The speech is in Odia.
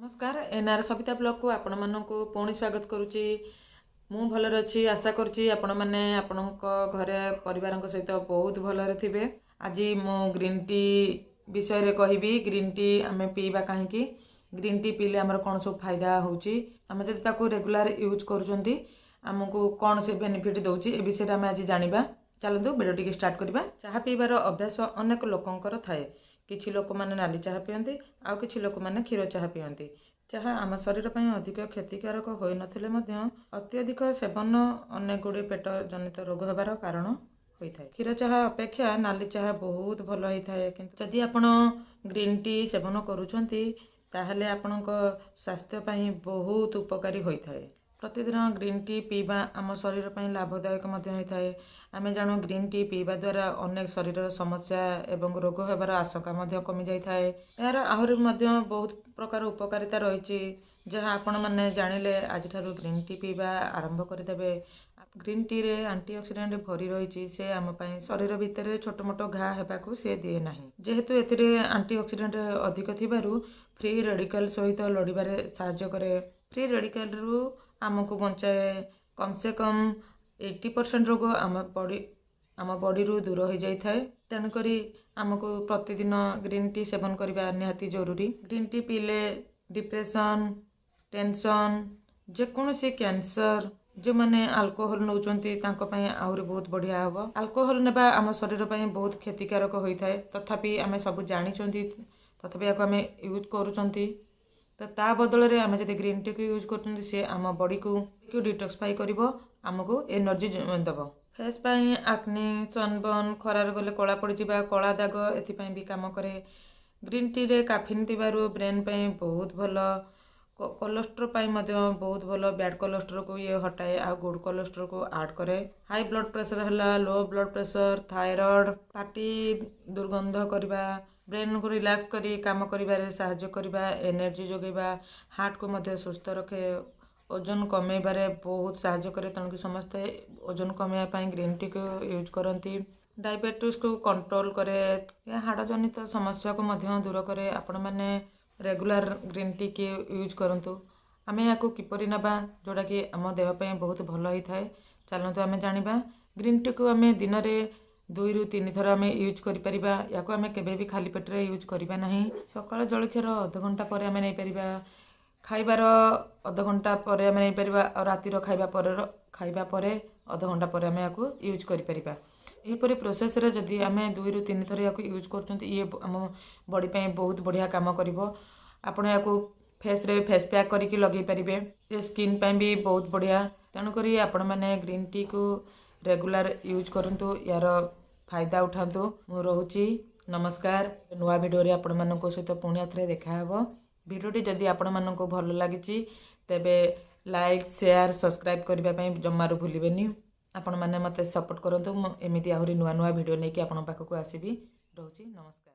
ନମସ୍କାର, ଏନ୍ଆର୍ ସବିତା ବ୍ଲଗ୍କୁ ଆପଣମାନଙ୍କୁ ପୁଣି ସ୍ୱାଗତ କରୁଛି। ମୁଁ ଭଲରେ ଅଛି। ଆଶା କରୁଛି ଆପଣମାନେ ଆପଣଙ୍କ ଘରେ ପରିବାରଙ୍କ ସହିତ ବହୁତ ଭଲରେ ଥିବେ। ଆଜି ମୁଁ ଗ୍ରୀନ୍ ଟି ବିଷୟରେ କହିବି। ଗ୍ରୀନ୍ ଟି ଆମେ ପିଇବା କାହିଁକି, ଗ୍ରୀନ୍ ଟି ପିଇଲେ ଆମର କ'ଣ ସବୁ ଫାଇଦା ହେଉଛି, ଆମେ ଯଦି ତାକୁ ରେଗୁଲାର ୟୁଜ୍ କରୁଛନ୍ତି, ଆମକୁ କ'ଣ ସେ ବେନିଫିଟ୍ ଦେଉଛି, ଏ ବିଷୟରେ ଆମେ ଆଜି ଜାଣିବା। ଚାଲନ୍ତୁ, ଭିଡ଼ିଓ ଟିକେ ଷ୍ଟାର୍ଟ କରିବା। ଚାହା ପିଇବାର ଅଭ୍ୟାସ ଅନେକ ଲୋକଙ୍କର ଥାଏ। କିଛି ଲୋକମାନେ ନାଲି ଚାହା ପିଅନ୍ତି, ଆଉ କିଛି ଲୋକମାନେ କ୍ଷୀର ଚାହା ପିଅନ୍ତି। ଚାହା ଆମ ଶରୀର ପାଇଁ ଅଧିକ କ୍ଷତିକାରକ ହୋଇନଥିଲେ ମଧ୍ୟ ଅତ୍ୟଧିକ ସେବନ ଅନେକ ଗୁଡ଼ିଏ ପେଟ ଜନିତ ରୋଗ ହେବାର କାରଣ ହୋଇଥାଏ। କ୍ଷୀର ଚାହା ଅପେକ୍ଷା ନାଲି ଚାହା ବହୁତ ଭଲ ହୋଇଥାଏ। କିନ୍ତୁ ଯଦି ଆପଣ ଗ୍ରୀନ୍ ଟି ସେବନ କରୁଛନ୍ତି, ତାହେଲେ ଆପଣଙ୍କ ସ୍ୱାସ୍ଥ୍ୟ ପାଇଁ ବହୁତ ଉପକାରୀ ହୋଇଥାଏ। ପ୍ରତିଦିନ ଗ୍ରୀନ୍ ଟି ପିଇବା ଆମ ଶରୀର ପାଇଁ ଲାଭଦାୟକ ମଧ୍ୟ ହୋଇଥାଏ। ଆମେ ଜାଣୁ, ଗ୍ରୀନ୍ ଟି ପିଇବା ଦ୍ୱାରା ଅନେକ ଶରୀରର ସମସ୍ୟା ଏବଂ ରୋଗ ହେବାର ଆଶଙ୍କା ମଧ୍ୟ କମିଯାଇଥାଏ। ଏହାର ଆହୁରି ମଧ୍ୟ ବହୁତ ପ୍ରକାର ଉପକାରିତା ରହିଛି, ଯାହା ଆପଣମାନେ ଜାଣିଲେ ଆଜିଠାରୁ ଗ୍ରୀନ୍ ଟି ପିଇବା ଆରମ୍ଭ କରିଦେବେ। ଗ୍ରୀନ୍ ଟିରେ ଆଣ୍ଟିଅକ୍ସିଡାଣ୍ଟ ଭରି ରହିଛି। ସେ ଆମ ପାଇଁ ଶରୀର ଭିତରେ ଛୋଟ ମୋଟ ଘା ହେବାକୁ ସେ ଦିଏ ନାହିଁ। ଯେହେତୁ ଏଥିରେ ଆଣ୍ଟିଅକ୍ସିଡାଣ୍ଟ ଅଧିକ ଥିବାରୁ ଫ୍ରି ରେଡ଼ିକାଲ ସହିତ ଲଢ଼ିବାରେ ସାହାଯ୍ୟ କରେ। ଫ୍ରି ରେଡ଼ିକାଲରୁ ଆମକୁ ବଞ୍ଚାଏ। କମ୍ ସେ କମ୍ 80% ରୋଗ ଆମ ବଡ଼ିରୁ ଦୂର ହୋଇଯାଇଥାଏ। ତେଣୁକରି ଆମକୁ ପ୍ରତିଦିନ ଗ୍ରୀନ୍ ଟି ସେବନ କରିବା ନିହାତି ଜରୁରୀ। ଗ୍ରୀନ୍ ଟି ପିଇଲେ ଡିପ୍ରେସନ୍, ଟେନସନ୍, ଯେକୌଣସି କ୍ୟାନ୍ସର, ଯେଉଁମାନେ ଆଲକୋହଲ ନେଉଛନ୍ତି, ତାଙ୍କ ପାଇଁ ଆହୁରି ବହୁତ ବଢ଼ିଆ ହେବ। ଆଲକୋହଲ ନେବା ଆମ ଶରୀର ପାଇଁ ବହୁତ କ୍ଷତିକାରକ ହୋଇଥାଏ। ତଥାପି ଆମେ ସବୁ ଜାଣିଛନ୍ତି, ତଥାପି ଏହାକୁ ଆମେ ୟୁଜ୍ କରୁଛନ୍ତି। ତ ତା ବଦଳରେ ଆମେ ଯଦି ଗ୍ରୀନ୍ ଟିକୁ ୟୁଜ୍ କରୁଛନ୍ତି, ସେ ଆମ ବଡ଼ିକୁ ଡିଟକ୍ସିଫାଇ କରିବ, ଆମକୁ ଏନର୍ଜି ଦେବ। ଫେସ୍ ପାଇଁ ଆକ୍ନି, ସନବର୍ନ, ଖରାରେ ଗଲେ କଳା ପଡ଼ିଯିବା, କଳା ଦାଗ, ଏଥିପାଇଁ ବି କାମ କରେ। ଗ୍ରୀନ୍ ଟିରେ କାଫିନ୍ ଥିବାରୁ ବ୍ରେନ୍ ପାଇଁ ବହୁତ ଭଲ। କୋଲେଷ୍ଟ୍ରୋଲ ପାଇଁ ମଧ୍ୟ ବହୁତ ଭଲ। ବ୍ୟାଡ଼ କୋଲେଷ୍ଟ୍ରୋଲକୁ ଇଏ ହଟାଏ ଆଉ ଗୁଡ଼ କୋଲେଷ୍ଟ୍ରୋଲକୁ ଆଡ଼୍ କରେ। ହାଇ ବ୍ଲଡ଼ ପ୍ରେସର ହେଲା, ଲୋ ବ୍ଲଡ଼ ପ୍ରେସର, ଥାଇରଏଡ଼, ପାଟି ଦୁର୍ଗନ୍ଧ କରିବା, ବ୍ରେନ୍କୁ ରିଲାକ୍ସ କରି କାମ କରିବାରେ ସାହାଯ୍ୟ କରିବା, ଏନର୍ଜି ଯୋଗାଇବା, ହାର୍ଟକୁ ମଧ୍ୟ ସୁସ୍ଥ ରଖେ, ଓଜନ କମେଇବାରେ ବହୁତ ସାହାଯ୍ୟ କରେ। ତେଣୁକି ସମସ୍ତେ ଓଜନ କମେଇବା ପାଇଁ ଗ୍ରୀନ୍ ଟିକୁ ୟୁଜ୍ କରନ୍ତି। ଡାଇବେଟିସ୍କୁ କଣ୍ଟ୍ରୋଲ କରେ। ଏହା ହାଡ଼ ଜନିତ ସମସ୍ୟାକୁ ମଧ୍ୟ ଦୂର କରେ। ଆପଣମାନେ ରେଗୁଲାର ଗ୍ରୀନ୍ ଟିକି ୟୁଜ୍ କରନ୍ତୁ। ଆମେ ଏହାକୁ କିପରି ନେବା, ଯେଉଁଟାକି ଆମ ଦେହ ପାଇଁ ବହୁତ ଭଲ ହୋଇଥାଏ, ଚାଲନ୍ତୁ ଆମେ ଜାଣିବା। ଗ୍ରୀନ୍ ଟିକୁ ଆମେ ଦିନରେ 2ରୁ 3 ଥର ଆମେ ୟୁଜ୍ କରିପାରିବା। ୟାକୁ ଆମେ କେବେ ବି ଖାଲି ପେଟରେ ୟୁଜ୍ କରିବା ନାହିଁ। ସକାଳ ଜଳଖିଆର ଅଧଘଣ୍ଟା ପରେ ଆମେ ନେଇପାରିବା, ଖାଇବାର ଅଧଘଣ୍ଟା ପରେ ଆମେ ନେଇପାରିବା, ଆଉ ରାତିର ଖାଇବା ପରେ ଅଧଘଣ୍ଟା ପରେ ଆମେ ଏହାକୁ ୟୁଜ୍ କରିପାରିବା। ଏହିପରି ପ୍ରୋସେସ୍ରେ ଯଦି ଆମେ 2ରୁ 3 ଥର ଏହାକୁ ୟୁଜ୍ କରୁଛନ୍ତି, ଇଏ ଆମ ବଡ଼ି ପାଇଁ ବହୁତ ବଢ଼ିଆ କାମ କରିବ। ଆପଣ ଏହାକୁ ଫେସ୍ରେ ଫେସ୍ ପ୍ୟାକ୍ କରିକି ଲଗେଇ ପାରିବେ। ଏ ସ୍କିନ୍ ପାଇଁ ବି ବହୁତ ବଢ଼ିଆ। ତେଣୁକରି ଆପଣମାନେ ଗ୍ରୀନ୍ ଟିକୁ ରେଗୁଲାର ୟୁଜ୍ କରନ୍ତୁ, ୟାର ଫାଇଦା ଉଠାନ୍ତୁ। ମୁଁ ରହୁଛି, ନମସ୍କାର। ନୂଆ ଭିଡ଼ିଓରେ ଆପଣମାନଙ୍କ ସହିତ ପୁଣି ଆଉଥରେ ଦେଖାହେବ। ଭିଡ଼ିଓଟି ଯଦି ଆପଣମାନଙ୍କୁ ଭଲ ଲାଗିଛି, ତେବେ ଲାଇକ୍, ସେୟାର, ସବସ୍କ୍ରାଇବ୍ କରିବା ପାଇଁ ଜମାରୁ ଭୁଲିବେନି। ଆପଣମାନେ ମୋତେ ସପୋର୍ଟ କରନ୍ତୁ, ମୁଁ ଏମିତି ଆହୁରି ନୂଆ ନୂଆ ଭିଡ଼ିଓ ନେଇକି ଆପଣଙ୍କ ପାଖକୁ ଆସିବି। ରହୁଛି, ନମସ୍କାର।